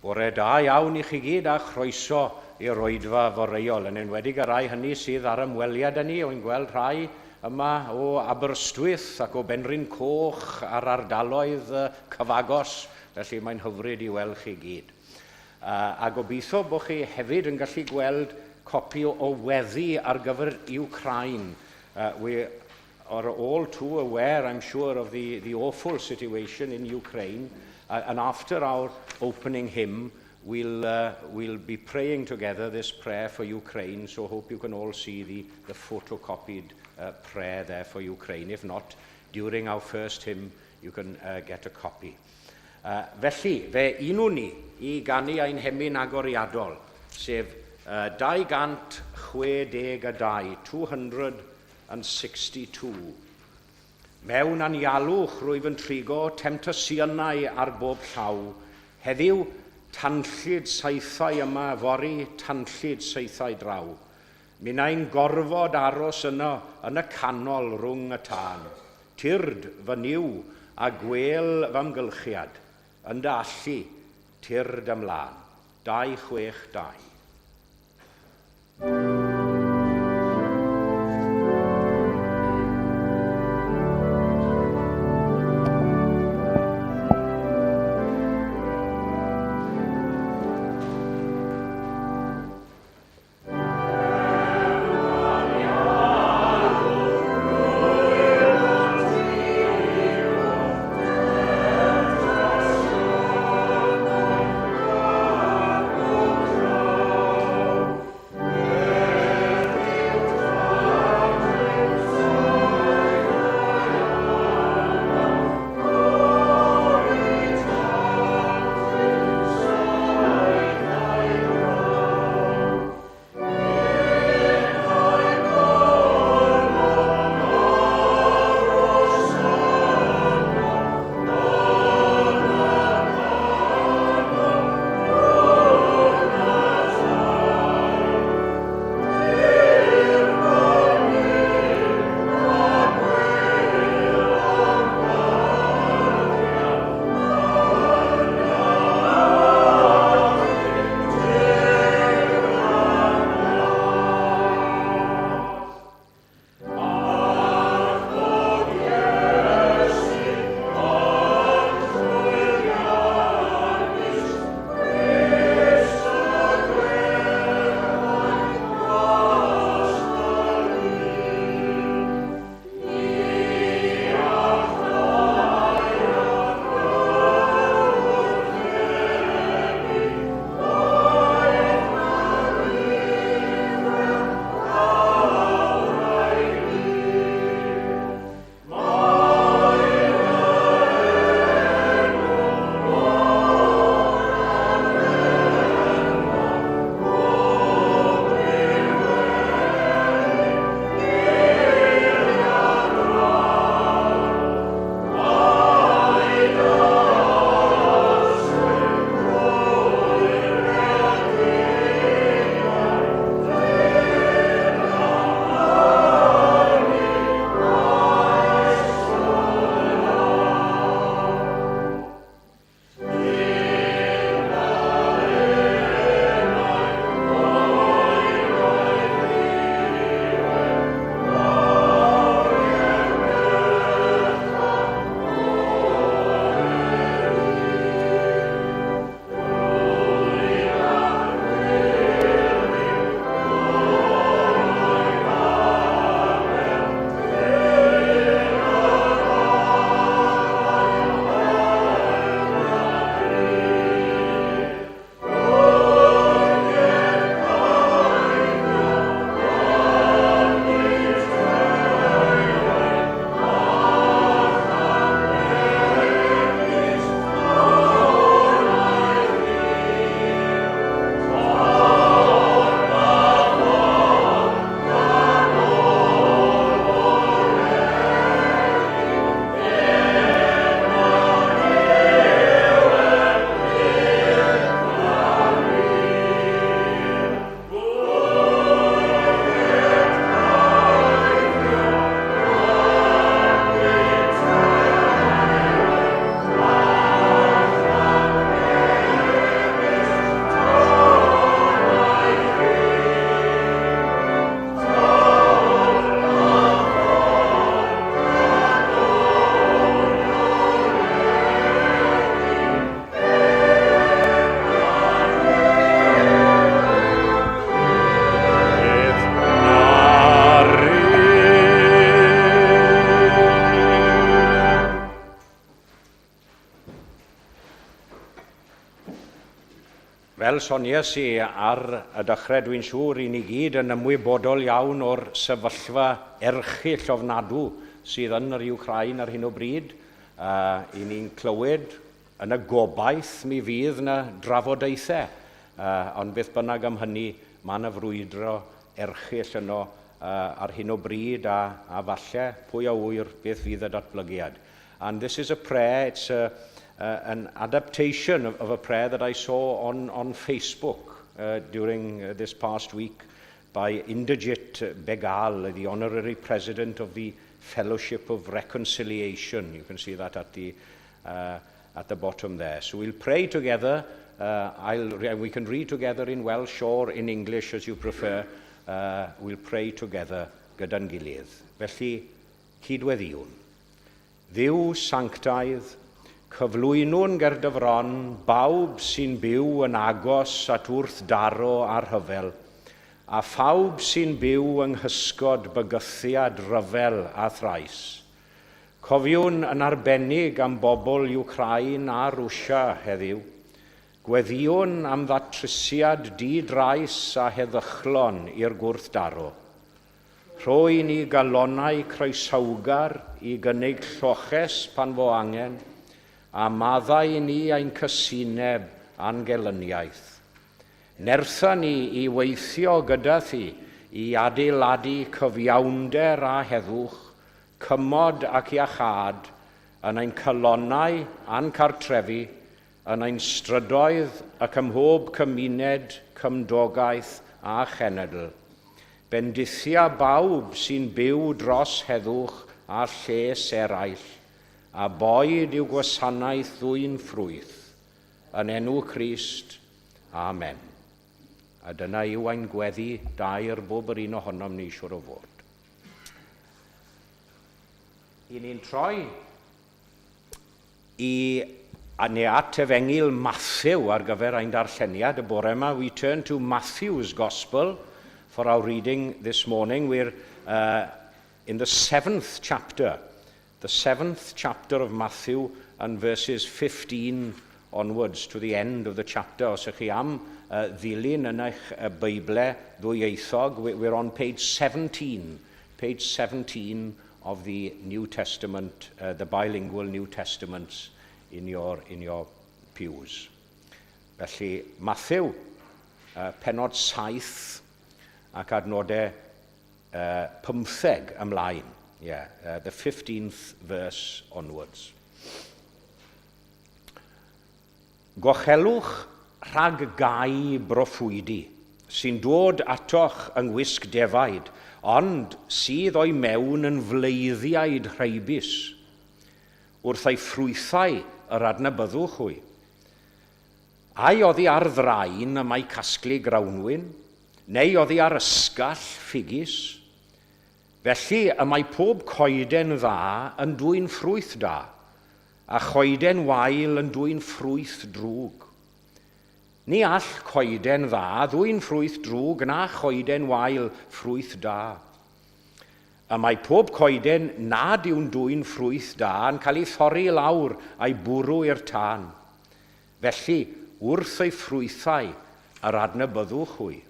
Bore da iawn i chi gyd a chroeso i'r oedfa foreuol, yn enwedig y rhai hynny sydd ar ymweliad â ni. Wy'n gweld rhai yma o Aberystwyth ac o Benrhyn Coch a'r ardaloedd cyfagos, felly mae'n hyfryd i weld chi gyd. A gobeithio bod chi hefyd yn gallu gweld copi o weddi ar gyfer Ukraine. We are all too aware, I'm sure, of the, the awful situation in Ukraine. And after our opening hymn, we'll, we'll be praying together this prayer for Ukraine. So hope you can all see the, the photocopied prayer there for Ukraine. If not, during our first hymn, you can get a copy. Felly, fe unwn ni i ganu ein hemyn agoriadol, sef 262, 262. Mewn anialwch rwyf yn trigo temtasiynau ar bob llaw. Heddiw, tanllyd saethau yma, fory, tanllyd saethau draw. Minnau'n gorfod aros yno yn y canol rhwng y tân. Tyrd, fy Nuw, a gwêl f'amgylchiad. Yn dy allu, tyrd ymlân. 262. Fel sonies i ar y dechrau, dwi'n siŵr i ni gyd yn ymwybodol iawn o'r sefyllfa erchyll ofnadw sydd yn yr Iwcrain ar hyn o bryd. Uh, I ni'n clywed yn y gobaith mi fydd yna drafodaethau, uh, ond beth bynnag am hynny, mae yna frwydro erchyll yno uh, ar hyn o bryd a, a falle pwy a ŵyr beth fydd y datblygiad. And this is a prayer, it's a, an adaptation of, of a prayer that I saw on, on Facebook uh, during uh, this past week by Inderjit Begal, the honorary president of the Fellowship of Reconciliation. You can see that at the, uh, at the bottom there. So we'll pray together. Uh, I'll, we can read together in Welsh or in English as you prefer. Uh, we'll pray together gyda'n gilydd. Felly, cydweddïwn. Dduw sanctaidd, cyflwynwn ger dy fron bawb sy'n byw yn agos at wrthdaro a rhyfel, a phawb sy'n byw yng nghysgod bygythiad rhyfel a thrais. Cofiwn yn arbennig am bobl Wcráin a Rwsia heddiw. Gweddïwn am ddatrysiad di-drais a heddychlon i'r gwrthdaro. Rho i ni galonnau croesawgar i gynnig lloches pan fo angen, a maddau i ni ein cysineb a'n gelyniaeth. Nertha ni i weithio gyda thi i adeiladu cyfiawnder a heddwch, cymod ac iachâd, yn ein calonnau a'n cartrefi, yn ein strydoedd ac ym mhob cymuned, cymdogaeth a chenedl. Bendithia bawb sy'n byw dros heddwch a lles eraill, a boed i'w gwasanaeth ddwyn ffrwyth. Yn enw Crist. Amen. A dyna yw ein gweddi daer bob yr un ohonom ni, siwr o fod. I ni'n troi i neu at Efengyl Mathew ar gyfer ein darlleniad y bore yma. We turn to Matthew's Gospel for our reading this morning. We're uh, in the seventh chapter, the seventh chapter of Matthew and verses 15 onwards to the end of the chapter. Os ych chi am uh, ddilyn yn eich uh, Beible ddwyieithog, we're on page 17, page 17 of the New Testament, uh, the bilingual New Testaments in your, in your pews. Felly, Matthew, uh, penod 7 ac adnodau uh, 15 ymlaen. Yeah, uh, the 15th verse onwards. Gochelwch rhag gau broffwydi sy'n dod atoch yng ngwisg defaid, ond sydd o'i mewn yn fleiddiaid rheibus. Wrth eu ffrwythau yr adnabyddwch hwy. Ai oddi ar ddrain y mae casglu grawnwin, neu oddi ar ysgall ffigys? Felly y mae pob coeden dda yn dwyn ffrwyth da, A choeden wael yn dwyn ffrwyth drwg. Ni all coeden dda ddwyn ffrwyth drwg na choeden wael ffrwyth da. Y mae pob coeden nad yw'n dwyn ffrwyth da yn cael ei thorri i lawr a'i bwrw i'r tân. Felly, wrth ei ffrwythau yr adnabyddwch hwy.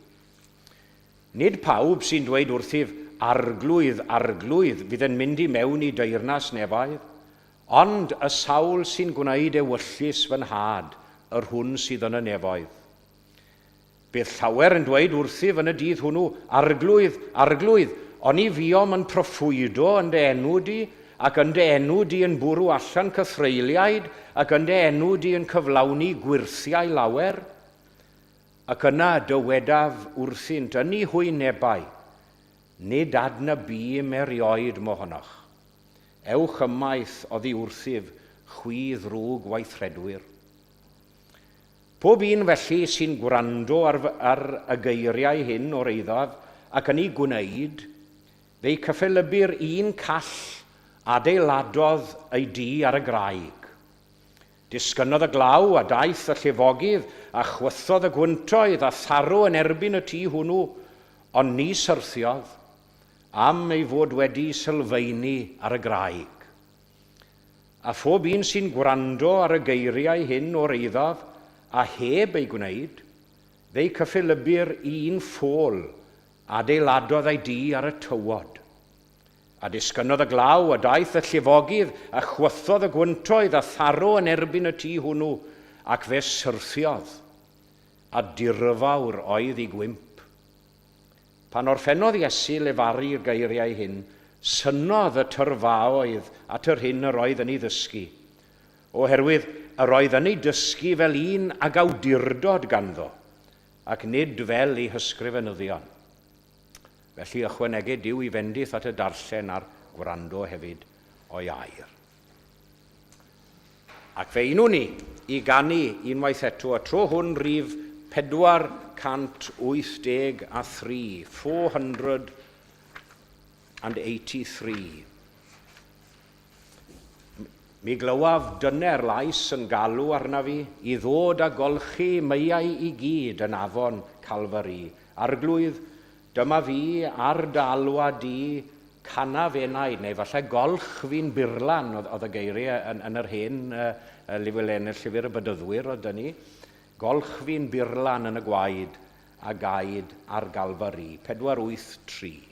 Nid pawb sy'n dweud wrthyf, 'Arglwydd, Arglwydd', fydd yn mynd i mewn i deyrnas nefoedd, ond y sawl sy'n gwneud ewyllys fy Nhad, yr hwn sydd yn y nefoedd. Bydd llawer yn dweud wrthyf yn y dydd hwnnw, 'Arglwydd, Arglwydd, oni fuom yn proffwydo yn dy enw di, ac yn dy enw di yn bwrw allan cythreuliaid, ac yn dy enw di yn cyflawni gwyrthiau lawer? Ac yna dywedaf wrthynt yn eu hwynebau, Nid adnabûm erioed mohonoch. Ewch ymaith oddi wrthyf, chwi ddrwg weithredwyr. Pob un felly sy'n gwrando ar, ar y geiriau hyn o'r eiddaf ac yn eu gwneud, fe'i cyffelybir un call adeiladodd ei dŷ ar y graig. Disgynnodd y glaw, a daeth y llifogydd, a chwythodd y gwyntoedd, a tharo yn erbyn y tŷ hwnnw, ond ni syrthiodd, am ei fod wedi sylfaenu ar y graig. A phob un sy'n gwrando ar y geiriau hyn o'r eiddaf, a heb eu gwneud, Fe'i cyffelybu'r un ffôl adeiladodd ei dŷ ar y tywod. A disgynnodd y glaw, a daeth y llifogydd, a chwythodd y gwyntoedd, a tharo yn erbyn y tŷ hwnnw, ac fe syrthiodd, a dirfawr oedd ei gwymp. Pan orffennodd Iesu lefaru'r geiriau hyn, synnodd y tyrfaoedd at yr hyn yr oedd yn ei ddysgu, oherwydd yr oedd yn ei dysgu fel un ag awdurdod ganddo, ac nid fel ei hysgrifenyddion. Felly ychwaneged Duw i fendith at y darllen a'r gwrando hefyd o'i air. Ac fe unwn ni i ganu unwaith eto, y tro hwn rif 483, 483. Mi glywaf dyner lais yn galw arnaf fi i ddod a golchi meiau i gyd yn afon Calfari. Arglwydd, dyma fi ar dy alwad di, canaf enaid, neu falle golch fi'n burlan, oedd, oedd y geiriau yn, yn yr hen uh, lyfr, yn y llyfr y Bedyddwyr oedd dyn ni. Golch fi'n burlan yn y gwaed a gaed ar Galfari. 483.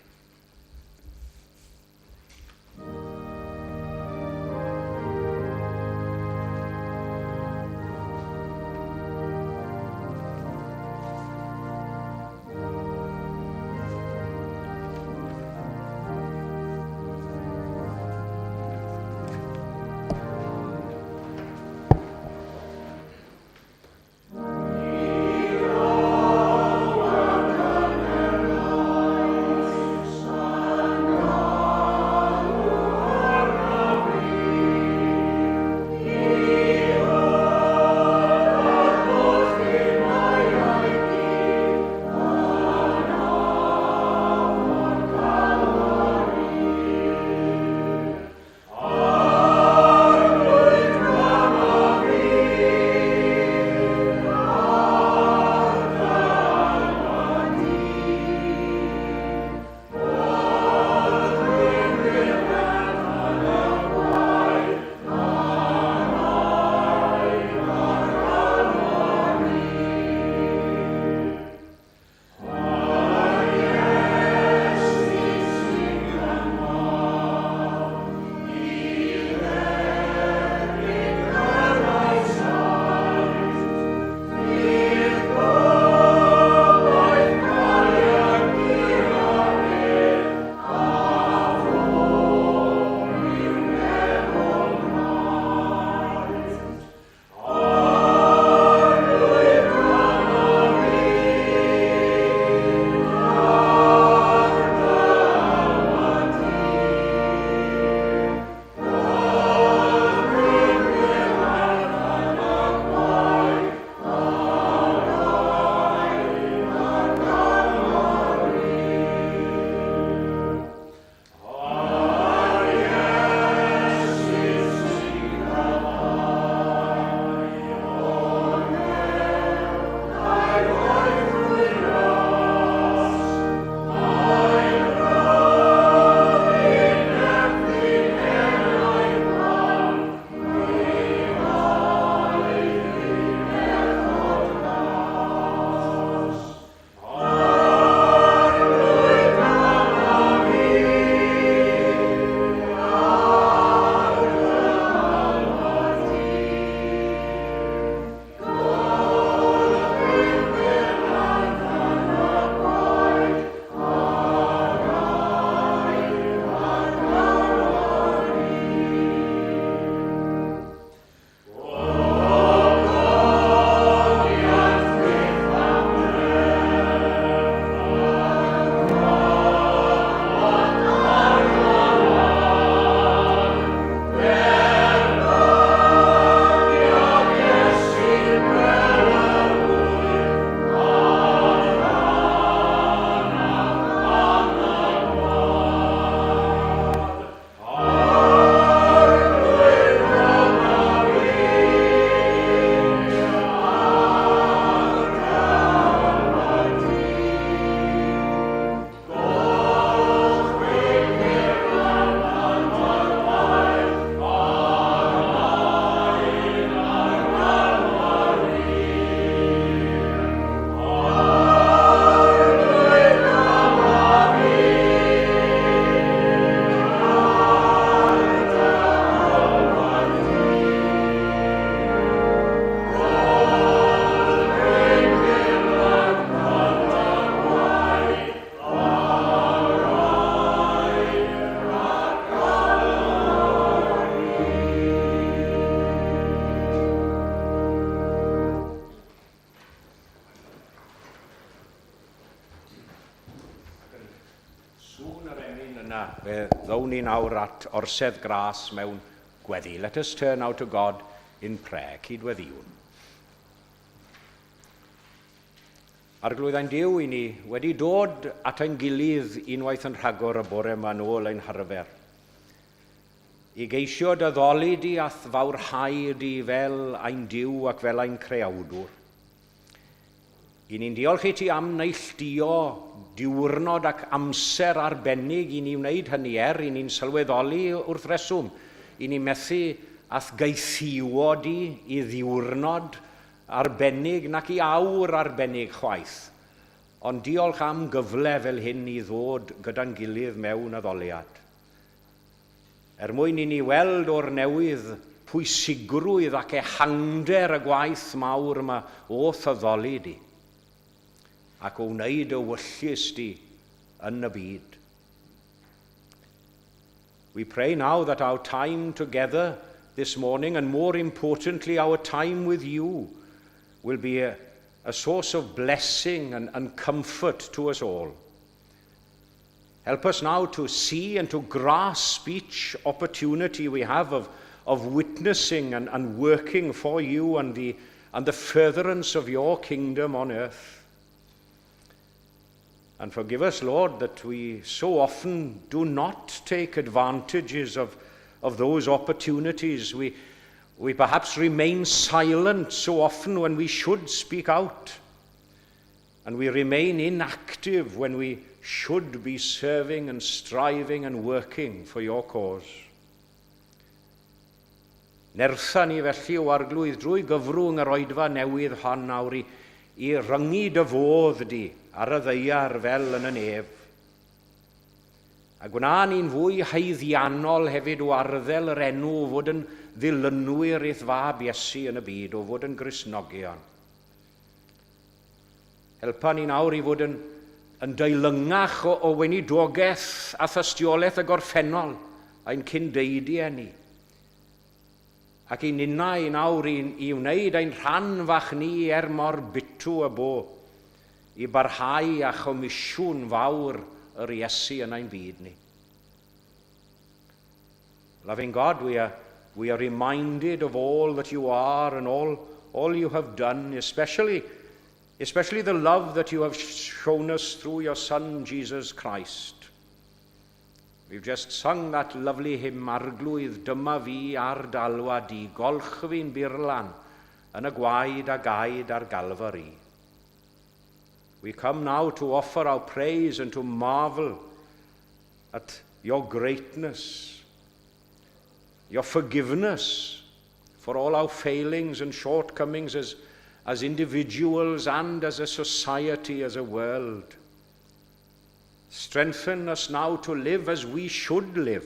Yna, fe ddown ni nawr at orsedd gras mewn gweddi. Let us turn now to God in prayer. Cydweddïwn. Arglwydd ein Duw, i ni wedi dod at ein gilydd unwaith yn rhagor y bore yma yn ôl ein harfer. I geisio dy ddoli di a'th fawrhau di fel ein Duw ac fel ein Creawdwr. I ni'n diolch i ti am neilltuo diwrnod ac amser arbennig i ni wneud hynny, er i ni'n sylweddoli wrth reswm, i ni methu a'th gaethiwo di i ddiwrnod arbennig nac i awr arbennig chwaith. Ond diolch am gyfle fel hyn i ddod gyda'n gilydd mewn addoliad. Er mwyn i ni weld o'r newydd pwysigrwydd ac ehangder y gwaith mawr yma o'th addoli di, ac o wneud dy wyllys di yn y byd. We pray now that our time together this morning, and more importantly, our time with you, will be a, a source of blessing and, and comfort to us all. Help us now to see and to grasp each opportunity we have of, of witnessing and, and working for you and the, and the furtherance of your kingdom on earth. And forgive us, Lord, that we so often do not take advantages of, of those opportunities. We, we perhaps remain silent so often when we should speak out. And we remain inactive when we should be serving and striving and working for your cause. Nertha ni felly o arglwydd drwy gyfrwng yr oedfa newydd hon nawr i, i ryngu dy fodd di ar y ddaear fel yn y nef. A gwna ni'n fwy haeddiannol hefyd o arddel yr enw o fod yn ddilynwyr i'th fab Iesu yn y byd, o fod yn Gristnogion. Helpa ni nawr i fod yn, yn deilyngach o, o weinidogaeth a thystiolaeth y gorffennol ein cyndeidiau ni. Ac i ninnau nawr i, i wneud ein rhan fach ni er mor bitw y bo, i barhau â chomisiwn fawr yr Iesu yn ein byd ni. Loving God, we are, we are reminded of all that you are and all, all you have done, especially, especially the love that you have shown us through your Son, Jesus Christ. We've just sung that lovely hymn, Arglwydd, dyma fi ar d'alwad di, golch fi'n burlan yn y gwaed a gaed ar Galfari. We come now to offer our praise and to marvel at your greatness, your forgiveness for all our failings and shortcomings as, as individuals and as a society, as a world. Strengthen us now to live as we should live,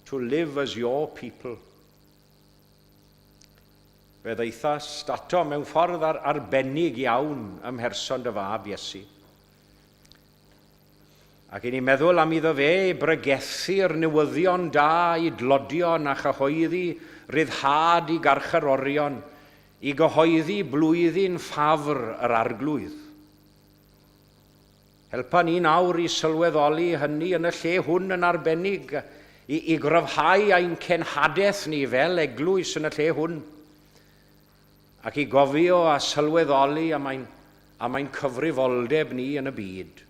to live as your people. Fe ddaethast ato mewn ffordd ar arbennig iawn ym mherson dy fab Iesu. Ac i ni meddwl am iddo fe bregethu'r newyddion da i dlodion a chyhoeddi ryddhad i garcharorion, i gyhoeddi blwyddyn ffafr yr Arglwydd. Helpa ni nawr i sylweddoli hynny yn y lle hwn yn arbennig, i, i gryfhau ein cenhadaeth ni fel eglwys yn y lle hwn, ac i gofio a sylweddoli am ein, am ein cyfrifoldeb ni yn y byd.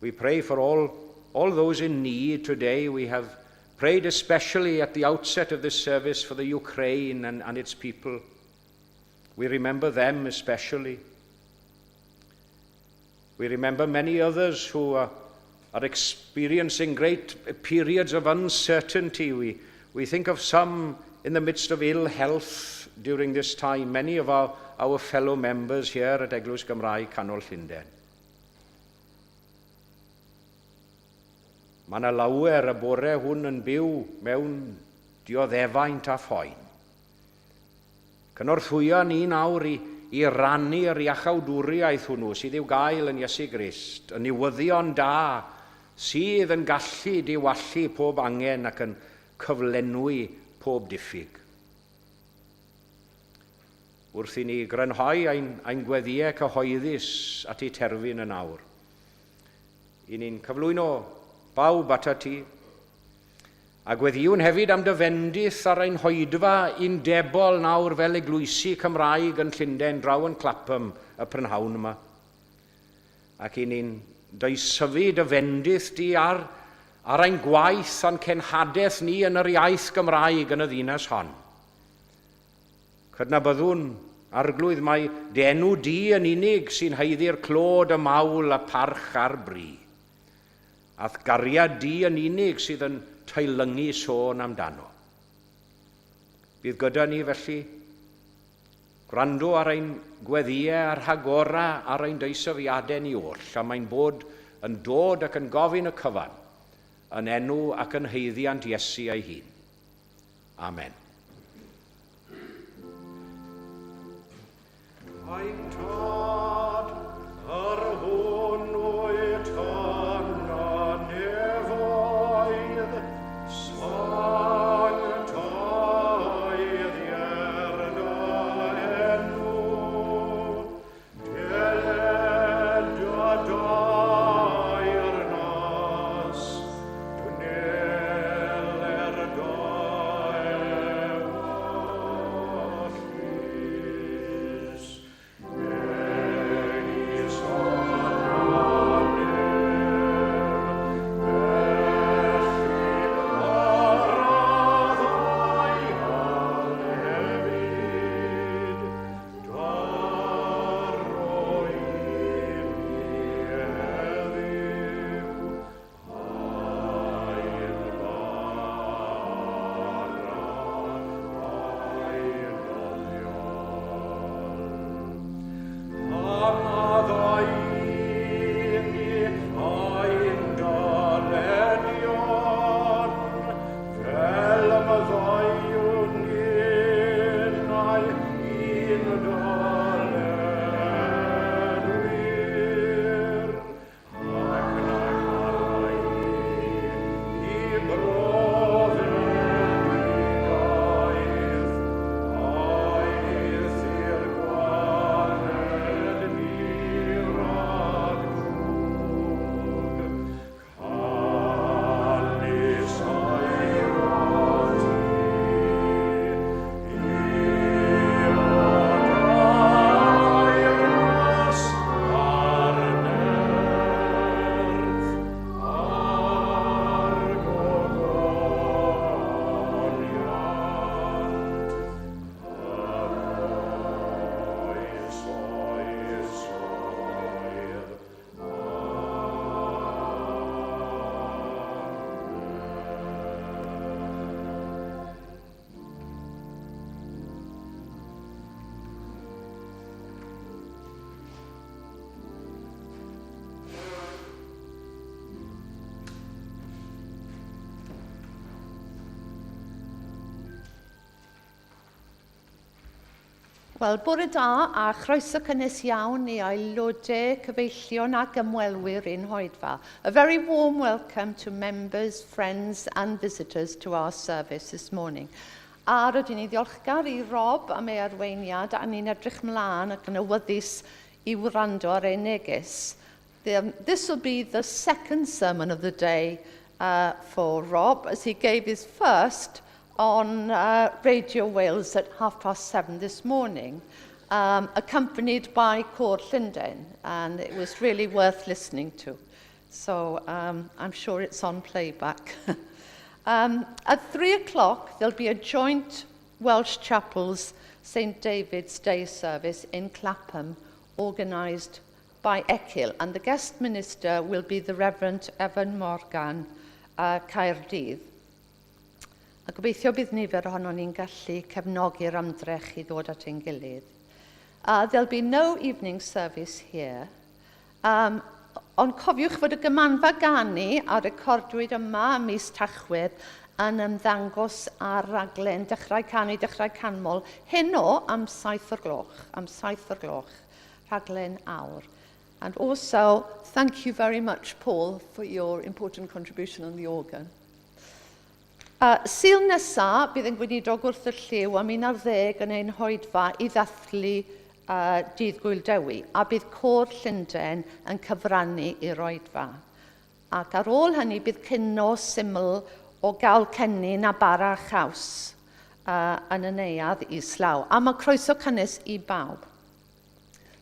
We pray for all, all those in need today. We have prayed especially at the outset of this service for the Ukraine and, and its people. We remember them especially. We remember many others who are, are experiencing great periods of uncertainty. We, we think of some in the midst of ill health during this time, many of our, our fellow members here at Eglwys Gymraeg Canol Llundain. Mae yna lawer y bore hwn yn byw mewn dioddefaint a phoen. Cynorthwyo ni nawr i, i rannu'r iachawdwriaeth hwnnw sydd i'w gael yn Iesu Grist, y newyddion da sydd yn gallu diwallu pob angen ac yn cyflenwi pob diffyg. Wrth i ni grynhoi ein, ein gweddïau cyhoeddus at eu terfyn yn awr. I ni'n cyflwyno bawb atat ti. A gweddïwn hefyd am dy fendith ar ein hoedfa undebol nawr fel eglwysi Cymraeg yn Llundain draw yn Clapham y prynhawn yma. Ac i ni'n deisyfu dy fendith di ar, ar ein gwaith a'n cenhadaeth ni yn yr iaith Gymraeg yn y ddinas hon. Cydnabyddwn, Arglwydd, mai dy enw di yn unig sy'n haeddu'r clod, y mawl, y parch a'r bri. A'th gariad di yn unig sydd yn teilyngu sôn amdano. Bydd gyda ni felly gwrando ar ein gweddïau a rhagora ar ein deisyfiadau ni oll, a mae'n bod yn dod ac yn gofyn y cyfan yn enw ac yn haeddiant Iesu ei hun. Amen. Ein Tad, yr hwn wyt yn y nefoedd, sanctaidd ier dy enw, Deled y deyrnas, gwneler dy ewyllys, megis yn y nef, felly ar y ddaear hefyd. Fel y byddaiwn innau i'n dyledwyr, ac nag arwain ni i brofedigaeth, aeth i'r gwared ni rhag drwg. Wel, bore da a chroeso cynnes iawn i aelodau, cyfeillion ac ymwelwyr i'n hoedfa. A very warm welcome to members, friends and visitors to our service this morning. A rydyn ni ddiolchgar i Rob am ei arweiniad a ni'n edrych mlaen ac yn awyddus i wrando ar ei neges. The, this will be the second sermon of the day uh, for Rob as he gave his first on uh, Radio Wales at half past seven this morning, um, accompanied by Côr Llundain, and it was really worth listening to. So um, I'm sure it's on playback. um, at three o'clock, there'll be a joint Welsh Chapels St David's Day service in Clapham, organised by Ecil, and the guest minister will be the Reverend Evan Morgan, uh, Caerdydd. A gobeithio bydd nifer ohonon ni'n gallu cefnogi'r ymdrech i ddod at ein gilydd. Uh, there'll be no evening service here. Um, ond cofiwch fod y gymanfa ganu a recordwyd yma ym mis Tachwedd yn ymddangos ar raglen Dechrau Canu, Dechrau Canmol heno am saith o'r gloch, am saith o'r gloch, rhaglen awr. And also, thank you very much, Paul, for your important contribution on the organ. Uh, Sul nesa, bydd yn gweinidog wrth y lliw am 11 yn ein hoedfa i ddathlu uh, Dydd Gwyl Dewi, a bydd Côr Llundain yn cyfrannu i'r oedfa. Ac ar ôl hynny bydd cinio syml o gawl cennin a bara chaws uh, yn y neuadd islaw. A mae croeso cynnes i bawb.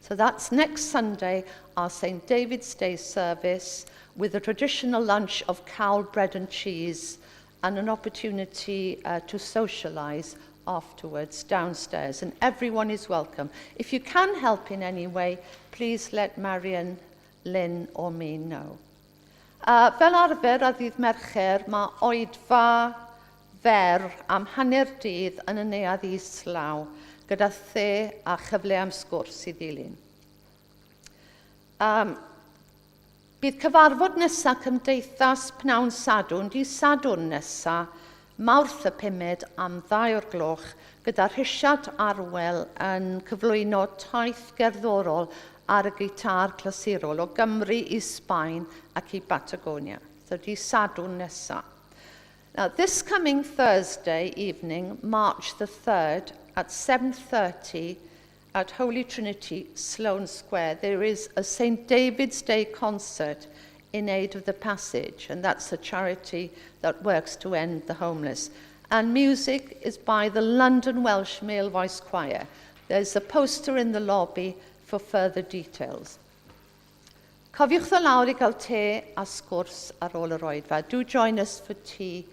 So that's next Sunday, our St. David's Day service with a traditional lunch of cawl, bread and cheese and an opportunity uh, to socialise afterwards downstairs. And everyone is welcome. If you can help in any way, please let Marion, Lynn or me know. Uh, fel arfer ar ddydd Mercher, mae oedfa fer am hanner dydd yn y neuadd islaw gyda the a chyfle am sgwrs i ddilyn. Um, bydd cyfarfod nesaf Cymdeithas Pnawn Sadwrn, di Sadwrn nesaf, Mawrth y pumed am ddau o'r gloch, gyda Rhisiart Arwel yn cyflwyno taith gerddorol ar y gitâr clasurol o Gymru i Sbaen ac i Batagonia. So di Sadwrn nesa. Now, this coming Thursday evening, March the 3rd, at 7.30 at Holy Trinity, Sloane Square, there is a St. David's Day concert in aid of the Passage, and that's a charity that works to end the homeless. And music is by the London Welsh Male Voice Choir. There's a poster in the lobby for further details. Cofiwch ddod lawr i gael te a sgwrs ar ôl yr oedfa. Do join us for tea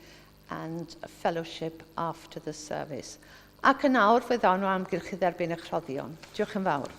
and fellowship after the service. Ac yn awr, fe ddawn o amgylch i dderbyn eich rhoddion. Diolch yn fawr.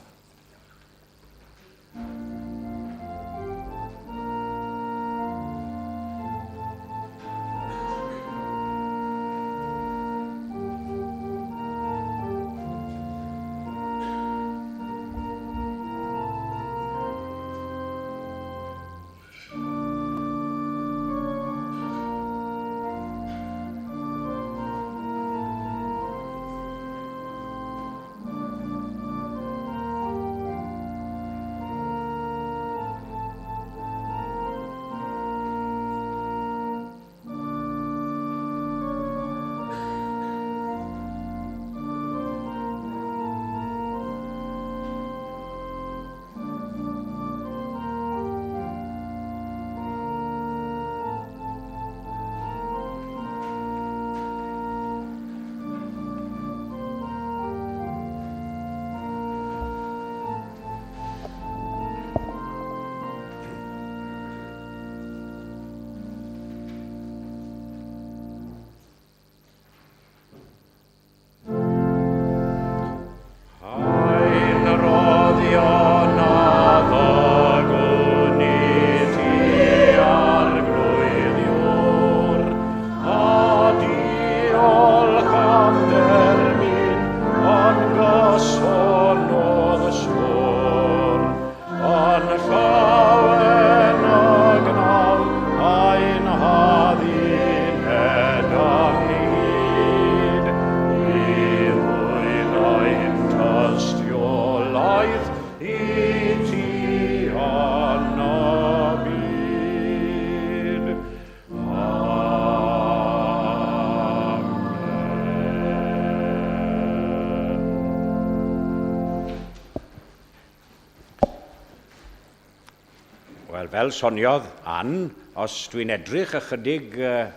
Wel, fel soniodd Ann, os dwi'n edrych ychydig uh,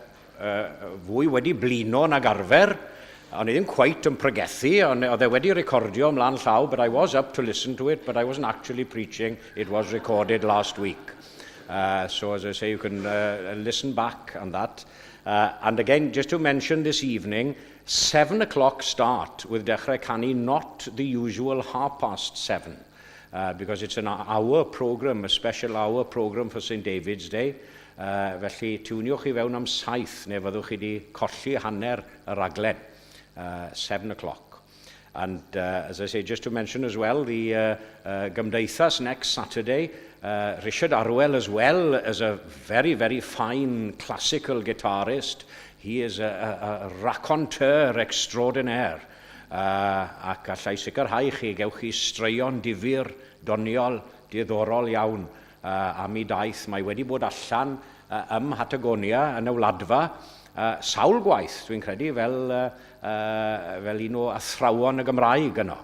uh, fwy wedi blino nag arfer, o'n i ddim quite yn pregethu, ond oedd e wedi recordio ymlaen llaw, but I was up to listen to it, but I wasn't actually preaching, it was recorded last week. Uh, so as I say, you can uh, listen back on that. Uh, and again, just to mention this evening, 7 o'clock start with Dechrau Canu, not the usual half past seven, uh, because it's an hour program, a special hour program for St David's Day. Uh, felly, tiwniwch i fewn am saith, neu fyddwch chi wedi colli hanner y raglen, uh, 7 o'clock. And uh, as I say, just to mention as well, the uh, uh, Gymdeithas next Saturday, uh, Richard Arwel as well as a very, very fine classical guitarist. He is a, a, a raconteur extraordinaire. Uh, ac allai sicrhau chi, gewch chi straeon difyr, doniol, diddorol iawn uh, am ei daith. Mae wedi bod allan uh, ym Mhatagonia, yn y Wladfa, uh, sawl gwaith, dwi'n credu, fel, uh, uh, fel un o athrawon y Gymraeg yno.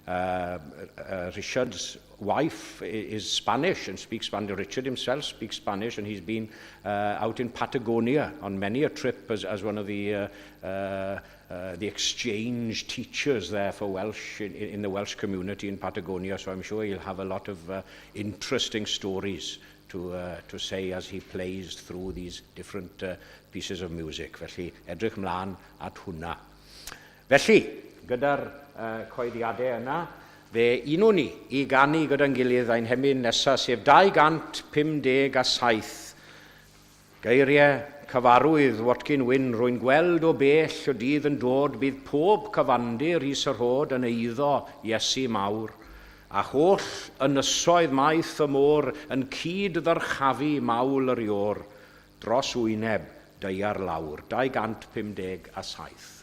Uh, uh, Richard's wife is Spanish and speaks Spanish. Richard himself speaks Spanish, and he's been out in Patagonia on many a trip as, as one of the, the exchange teachers there for Welsh in, in the Welsh community in Patagonia. So I'm sure he'll have a lot of interesting stories to, to say as he plays through these different pieces of music. Felly, edrych mlaen at hwnna. Felly, gyda'r uh, coeddiadau yna, fe unwn ni i ganu gyda'n gilydd ein hemyn nesaf, sef 257. Geiriau cyfarwydd Watkin Wyn, rwy'n gweld o bell y dydd yn dod, bydd pob cyfandir is y rhod yn eiddo Iesu mawr, a holl ynysoedd maith y môr yn cyd-ddyrchafu mawl yr iôr, dros wyneb daear lawr. 257.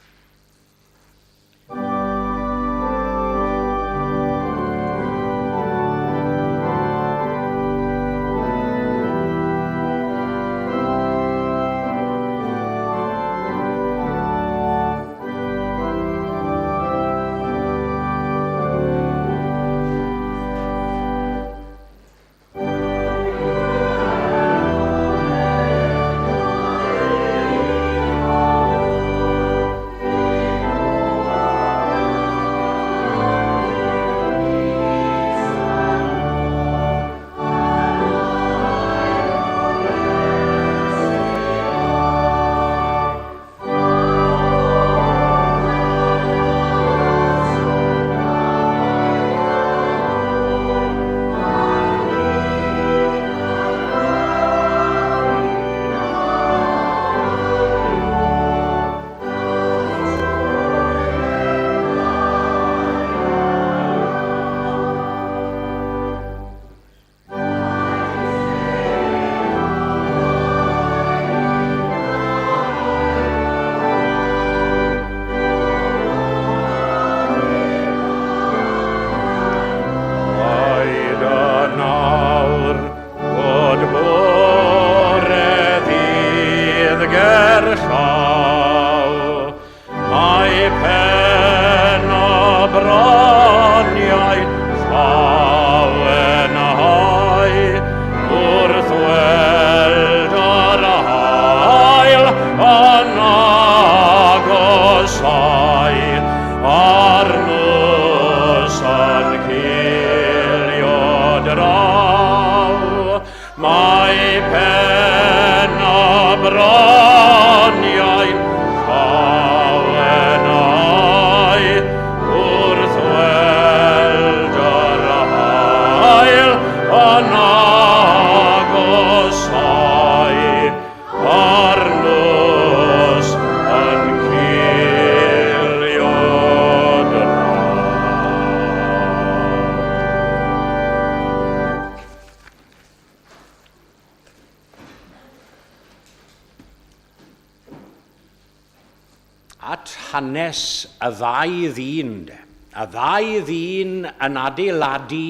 At hanes y ddau ddyn, de. Y ddau ddyn yn adeiladu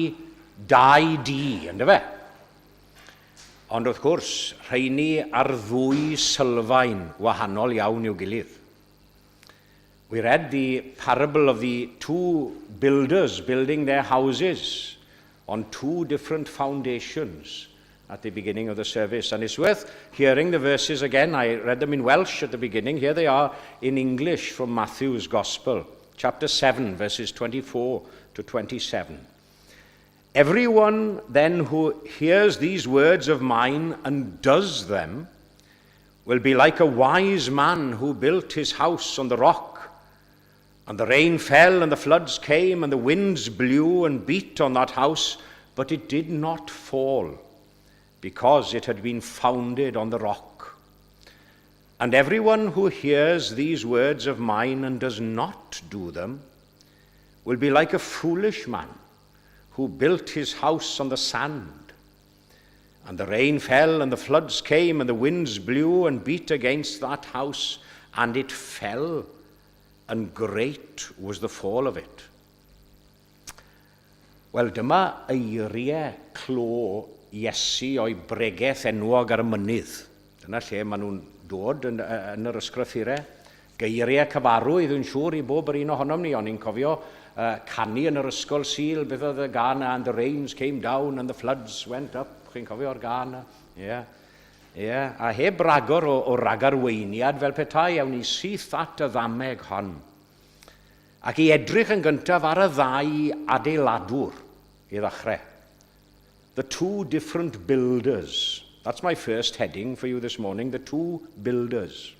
dau dŷ, ynddo fe? Ond wrth gwrs, rheini ar ddwy sylfaen wahanol iawn i'w gilydd. We read the parable of the two builders building their houses on two different foundations at the beginning of the service. And it's worth hearing the verses again. I read them in Welsh at the beginning. Here they are in English from Matthew's Gospel, chapter 7, verses 24 to 27. Everyone then who hears these words of mine and does them will be like a wise man who built his house on the rock. And the rain fell, and the floods came, and the winds blew and beat on that house, but it did not fall, because it had been founded on the rock. And everyone who hears these words of mine and does not do them will be like a foolish man who built his house on the sand. And the rain fell, and the floods came, and the winds blew and beat against that house, and it fell, and great was the fall of it. Wel, dyma eiriau clo Iesu o'i bregeth enwog ar y mynydd. Dyna lle maen nhw'n dod yn, yn yr ysgrythurau. Geiriau cyfarwydd yn siŵr i bob yr un ohonom ni, o'n i'n cofio canu yn yr ysgol Sul, beth oedd y gân "And the rains came down and the floods went up", chi'n cofio'r gân? Ie. Yeah. Ie, yeah. A heb ragor o ragarweiniad fel petai, awn ni syth at y ddameg hon. Ac i edrych yn gyntaf ar y ddau adeiladwr i ddechrau. The two different builders. That's my first heading for you this morning, the two builders.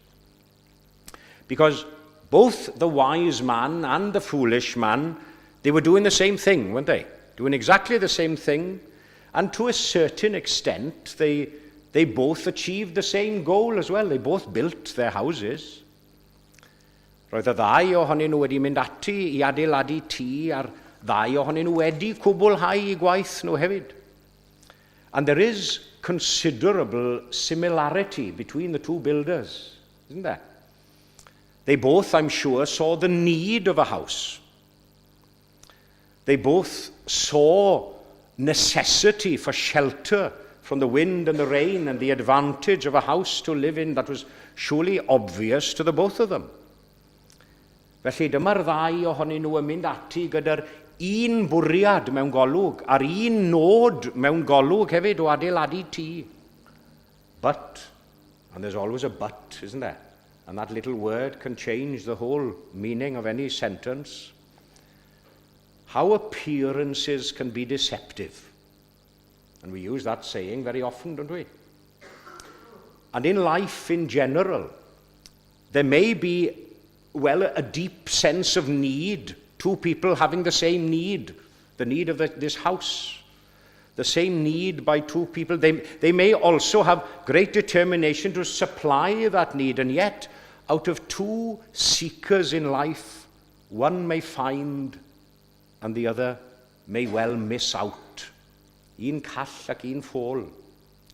Because both the wise man and the foolish man, they were doing the same thing, weren't they? Doing exactly the same thing. And to a certain extent, they both achieved the same goal as well. They both built their houses. Roedd y ddau ohonyn nhw wedi mynd ati i adeiladu tŷ a'r ddau ohonyn nhw wedi cwblhau eu gwaith nhw hefyd. And there is considerable similarity between the two builders, isn't there? They both, I'm sure, saw the need of a house. They both saw necessity for shelter from the wind and the rain and the advantage of a house to live in that was surely obvious to the both of them. Felly dyma'r ddau ohonyn nhw yn mynd ati gyda'r un bwriad mewn golwg a'r un nod mewn golwg hefyd o adeiladu tŷ. But, and there's always a but, isn't there? And that little word can change the whole meaning of any sentence. How appearances can be deceptive. And we use that saying very often, don't we? And in life in general, there may be, well, a deep sense of need, two people having the same need, the need of this house, the same need by two people. They may also have great determination to supply that need, and yet, out of two seekers in life, one may find and the other may well miss out. Un call ac un ffôl,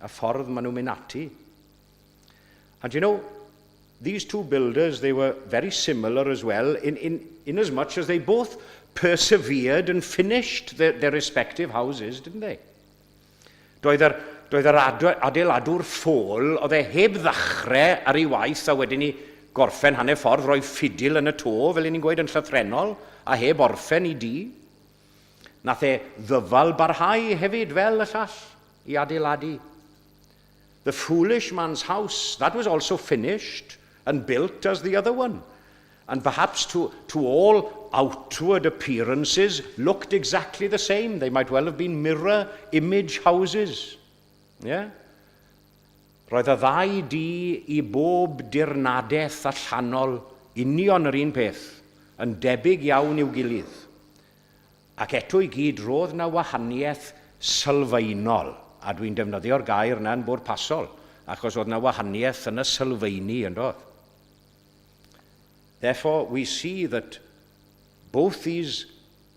y ffordd maen nhw'n mynd ati. And these two builders, they were very similar as well, in as much as they both persevered and finished their respective houses, didn't they? Doedd yr adeiladwr ffôl, oedd e heb ddechrau ar ei waith a wedyn ni gorffen hanner ffordd, rhoi ffidil yn y to, fel ni'n gweud yn llythrenol, a heb orffen ei dŷ. Nath e ddyfal barhau hefyd fel y llall i adeiladu. The foolish man's house, that was also finished and built as the other one. And perhaps to all outward appearances looked exactly the same. They might well have been mirror image houses. Yeah? Roedd y ddau dŷ i bob dirnadaeth allanol union yr un peth, yn debyg iawn i'w gilydd. Ac eto i gyd roedd na wahaniaeth sylfaenol, a dwi'n defnyddio'r gair yna yn bwrpasol, achos oedd na wahaniaeth yn y sylfaeni yn doedd. Therefore, we see that both these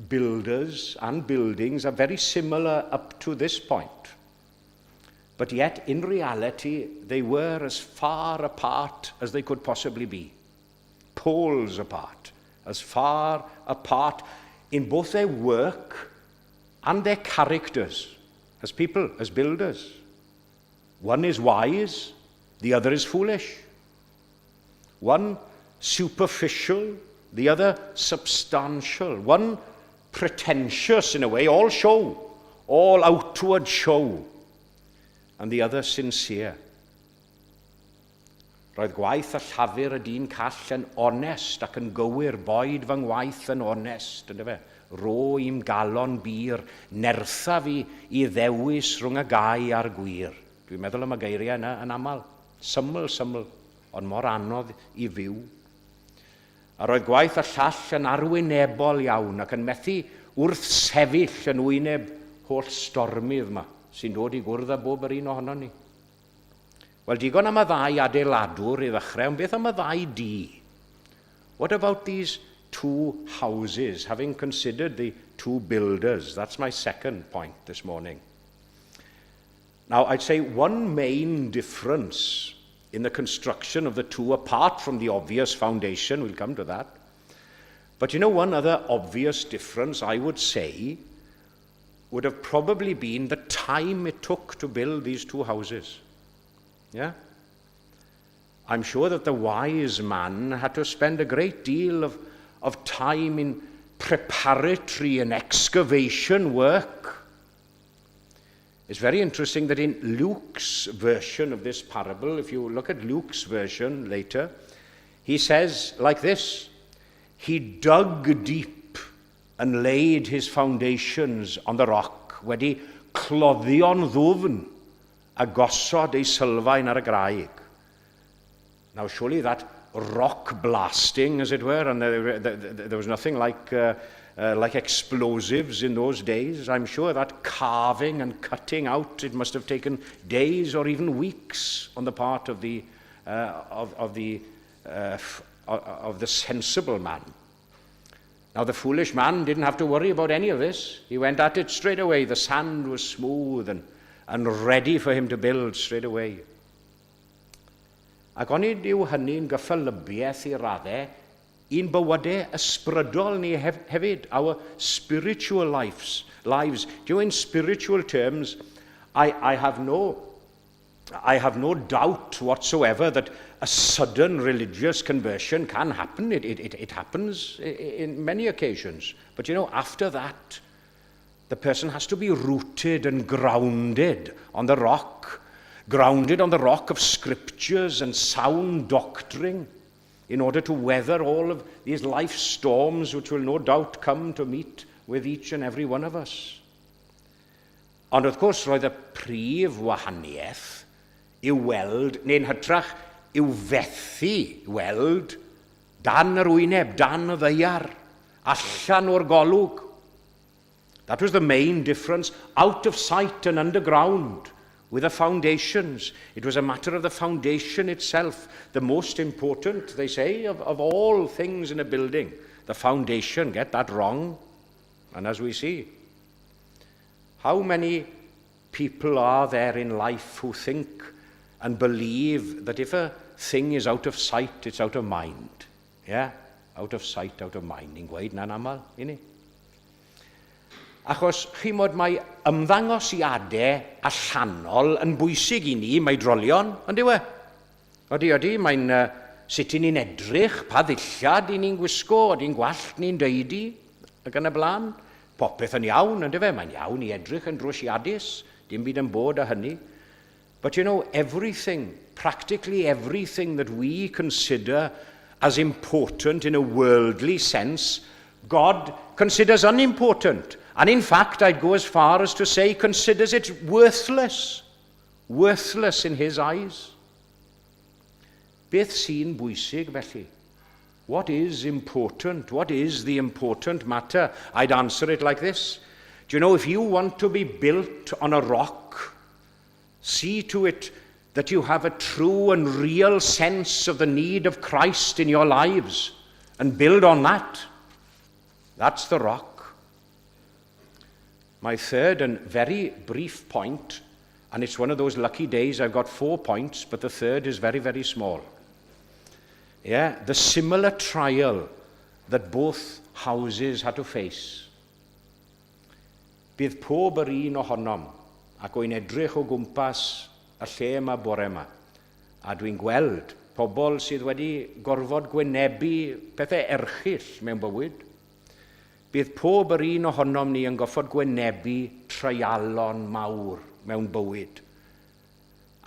builders and buildings are very similar up to this point. But yet, in reality, they were as far apart as they could possibly be. Poles apart. As far apart in both their work and their characters as people, as builders. One is wise, the other is foolish. One superficial, the other substantial. One pretentious in a way, all show, all outward show, and the other sincere. Roedd gwaith a llafur y dyn call yn onest ac yn gywir, boed fy ngwaith yn onest, ynddo fe? Rho i'm galon bur, nertha fi i ddewis rhwng y gau a'r gwir. Dwi'n meddwl am y geiriau yna yn aml. Syml, syml, ond mor anodd i fyw. A roedd gwaith y llall yn arwynebol iawn ac yn methu wrth sefyll yn wyneb holl stormydd yma sy'n dod i gwrdd â bob yr un ohonon ni. Wel, digon am y ddau adeiladwr i ddechrau, ond beth am y ddau dŷ? What about these two houses, having considered the two builders? That's my second point this morning. Now, I'd say one main difference in the construction of the two, apart from the obvious foundation, we'll come to that, but one other obvious difference, I would say, would have probably been the time it took to build these two houses. Yeah? I'm sure that the wise man had to spend a great deal of, of time in preparatory and excavation work. It's very interesting that in Luke's version of this parable, if you look at Luke's version later, he says like this He dug deep and laid his foundations on the rock, wedi cloddio'n ddwfn a gosod ei sylfaen ar y graig. Now, surely that rock blasting, as it were, and there, there, there was nothing like, like explosives in those days. I'm sure that carving and cutting out, it must have taken days or even weeks on the part of the, of, the, of the sensible man. Now, the foolish man didn't have to worry about any of this. He went at it straight away. The sand was smooth and, and ready for him to build straight away. Ac onid yw hynny'n gyffelybiaeth i raddau i'n bywydau ysbrydol ni hefyd, our spiritual lives. lives. Do you know, in spiritual terms, I, I, have no, I have no doubt whatsoever that a sudden religious conversion can happen. It, it, it, it happens in many occasions. But you know, after that, the person has to be rooted and grounded on the rock, grounded on the rock of scriptures and sound doctrine in order to weather all of these life storms which will no doubt come to meet with each and every one of us. Ond wrth gwrs, roedd y prif wahaniaeth i'w weld, neu'n hytrach i'w fethu weld, dan yr wyneb, dan y ddaear, allan o'r golwg. That was the main difference, out of sight and underground with the foundations. It was a matter of the foundation itself, the most important, they say, of, of all things in a building. The foundation, get that wrong, and as we see, how many people are there in life who think and believe that if a thing is out of sight, it's out of mind? Yeah? Out of sight, out of mind. Ni'n gweud 'na'n aml, i ni. Achos chi'mod mae ymddangosiadau allanol yn bwysig i ni, mae drolion, ond yw e? Odi, odi, mae'n uh, sut i ni'n edrych, pa ddillad i ni'n gwisgo, odi'n gwallt ni'n deidi, ac yn y blaen. Popeth yn iawn, on'd yfe? Mae'n iawn i edrych yn drwsiadus, dim byd yn bod â hynny. But you know, everything, practically everything that we consider as important in a worldly sense, God considers unimportant. And in fact, I'd go as far as to say considers it worthless. Worthless in his eyes. Beth sy'n bwysig felly? What is important? What is the important matter? I'd answer it like this. Do you know, if you want to be built on a rock, see to it that you have a true and real sense of the need of Christ in your lives and build on that. That's the rock. My third and very brief point, and it's one of those lucky days I've got four points, but the third is very, very small. Yeah, the similar trial that both houses had to face. Bydd pob yr un ohonom, ac wy'n edrych o gwmpas y lle yma bore yma, a dwi'n gweld pobl sydd wedi gorfod gwynebu pethau erchyll mewn bywyd. Bydd pob yr un ohonom ni yn gorfod gwynebu treialon mawr mewn bywyd.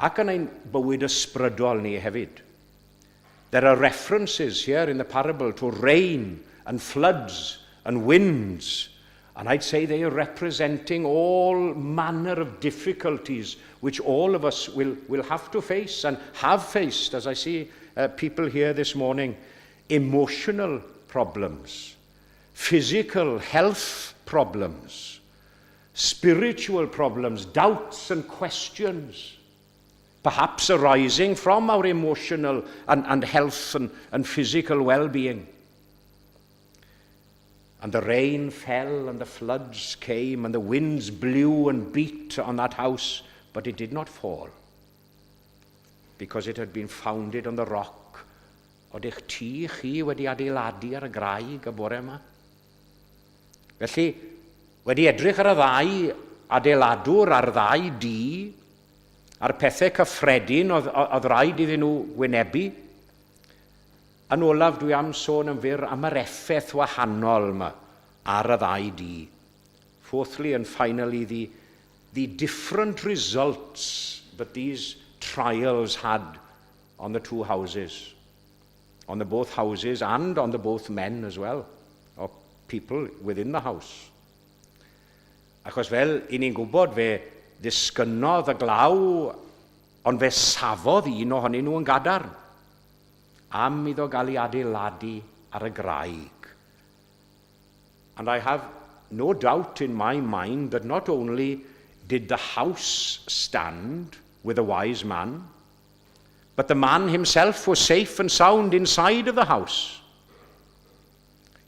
Ac yn ein bywyd ysbrydol ni hefyd. There are references here in the parable to rain and floods and winds. And I'd say they are representing all manner of difficulties which all of us will, will have to face and have faced, as I see people here this morning. Emotional problems, physical health problems, spiritual problems, doubts and questions, perhaps arising from our emotional and, and health and, and physical well-being. And the rain fell and the floods came and the winds blew and beat on that house, but it did not fall because it had been founded on the rock. Oeddech tŷ chi wedi adeiladu ar y graig y bore yma? Felly, wedi edrych ar y ddau adeiladwr a'r ddau dŷ, a'r pethau cyffredin oedd, oedd rhaid iddyn nhw wynebu. Yn olaf, dwi am sôn yn fyr am yr effaith wahanol yma ar y ddau dŷ. Fourthly and finally, the, the different results that these trials had on the two houses. On the both houses and on the both men as well, or people within the house. Achos fel i ni'n gwybod, fe ddisgynnodd y glaw, ond fe safodd un ohonyn nhw yn gadarn, am iddo gael ei adeiladu ar y graig. And I have no doubt in my mind that not only did the house stand with a wise man, but the man himself was safe and sound inside of the house.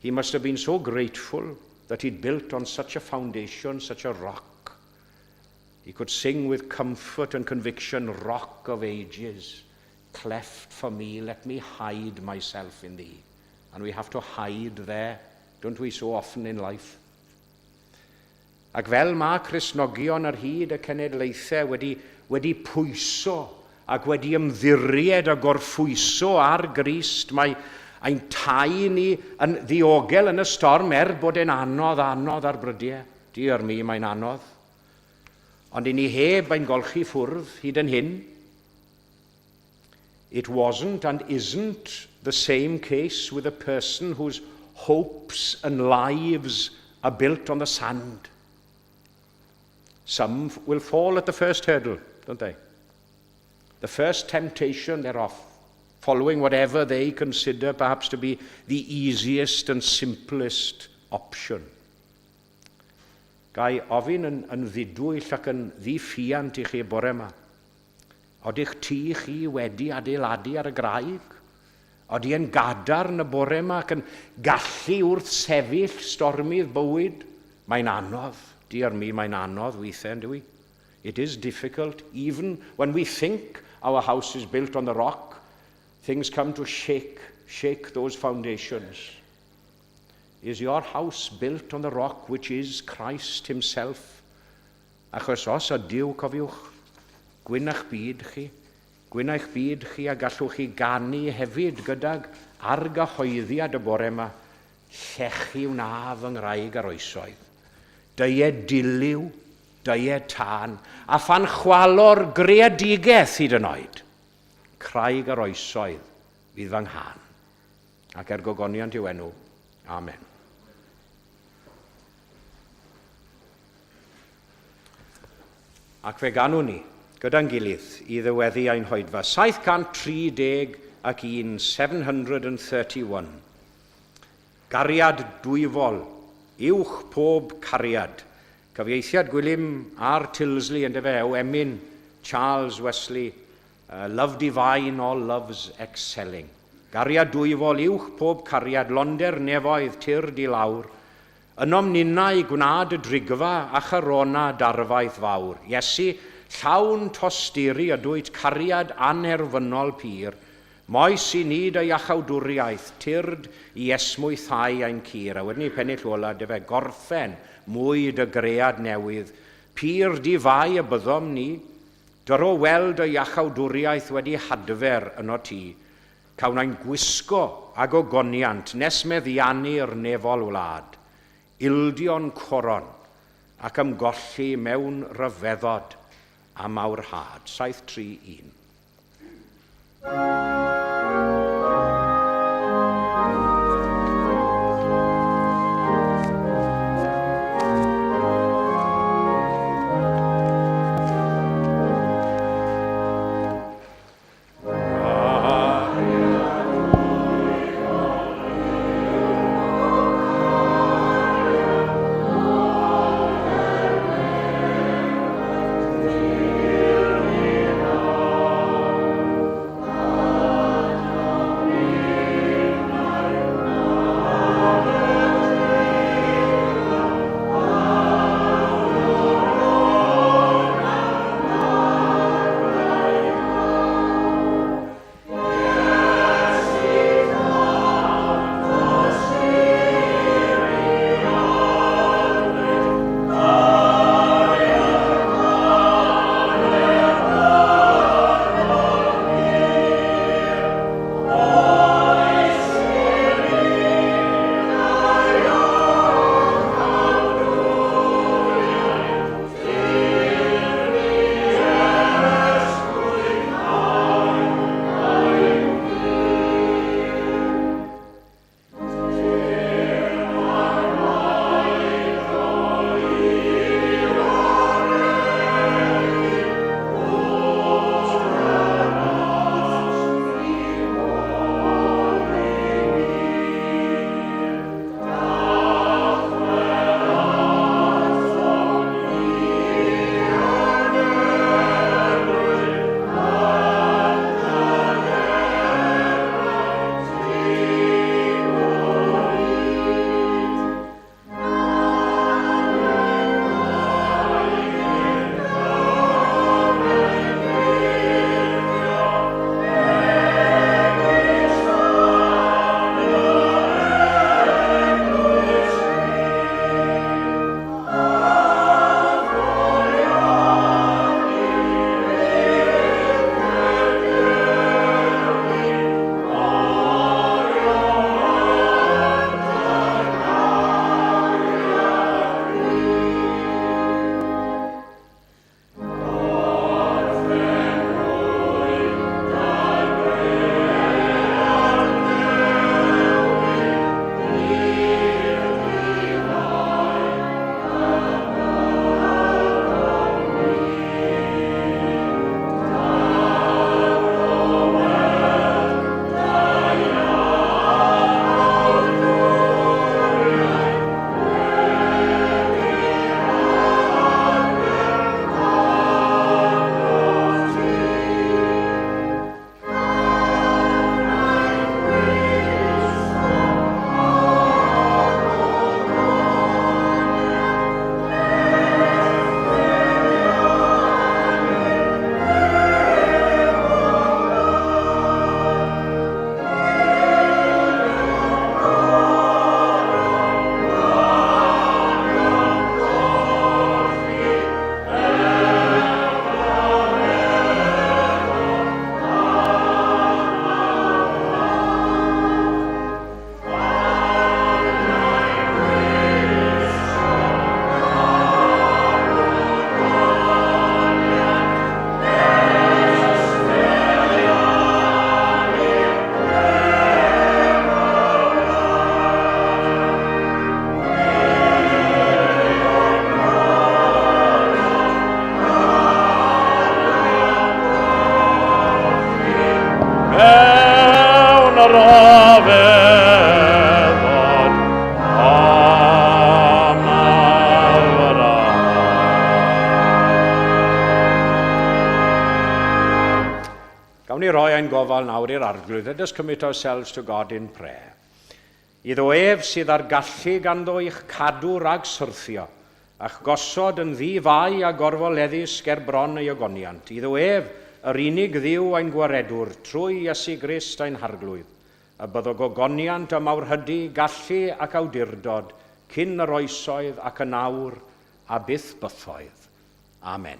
He must have been so grateful that he'd built on such a foundation, such a rock. He could sing with comfort and conviction, Rock of ages, cleft for me, let me hide myself in thee. And we have to hide there, don't we, so often in life. Ac fel mae Cristnogion ar hyd y cenedlaethau wedi, wedi pwyso ac wedi ymddiried a gorffwyso ar Grist, mae ein tai ni yn ddiogel yn y storm er bod e'n anodd, anodd ar brydiau. Dear me, mae'n anodd. Ond i ni heb ein golchi ffwrdd hyd yn hyn. It wasn't and isn't the same case with a person whose hopes and lives are built on the sand. Some will fall at the first hurdle, don't they? The first temptation, they're off, following whatever they consider perhaps to be the easiest and simplest option. Ga i ofyn yn, yn ddidwyll ac yn ddiffuant i chi bore yma. Oeddech tŷ chi wedi adeiladu ar y graig? Odi e'n gadarn y bore yma ac yn gallu wrth sefyll stormydd bywyd? Mae'n anodd, dear me, mae'n anodd weithiau, yn dyw It is difficult, even when we think our house is built on the rock, things come to shake, shake those foundations. Is your house built on the rock which is Christ himself? Achos os ydyw, cofiwch, gwyn eich byd chi, gwyn eich byd chi a gallwch chi ganu hefyd gydag argyhoeddiad y bore yma, llechu wna fy ngraig ar oesoedd. Dyed dilyw, dyed tân, a phan chwalo'r greadigaeth hyd yn oed, craig ar oesoedd fydd fy nghân. Ac er gogoniant i'w enw. Amen. Ac fe ganwn ni, gyda'n gilydd, i ddyweddu ein hoedfa. 731, 731. Gariad dwyfol, uwch pob cariad. Cyfieithiad Gwilym R. Tilsley yn dyfe, o emyn Charles Wesley, Love divine, all loves excelling. Gariad dwyfol, uwch pob cariad, londer nefoedd, tyrd i lawr. Ynom ninnau gwna dy drigfa a chorona darfaith fawr. Iesu, llawn tosturi ydwyt cariad anherfynol pur. Moes i ni dy iachawdwriaeth, tyrd i esmwythau ein cur. A wedyn ni pennill ola, dyfe, gorffen mwy dy gread newydd. Pur di fai y byddom ni, dyro weld dy iachawdwriaeth wedi hadfer yno ti. Cawn ein gwisgo ag ogoniant nes meddiannu'r nefol wlad, ildio'n coron ac ymgolli mewn rhyfeddod a mawrhad. 731. gofal nawr i'r Arglwydd. Let us commit ourselves to God in prayer. Iddo ef sydd â'r gallu ganddo i'ch cadw rhag syrthio, a'ch gosod yn ddi-fai a gorfoleddus ger bron ei ogoniant. Iddo ef, yr unig Dduw ein Gwaredwr, trwy Iesu Grist ein Harglwydd, y byddo gogoniant a mawrhydi, gallu ac awdurdod, cyn yr oesoedd ac yn awr, a byth bythoedd. Amen.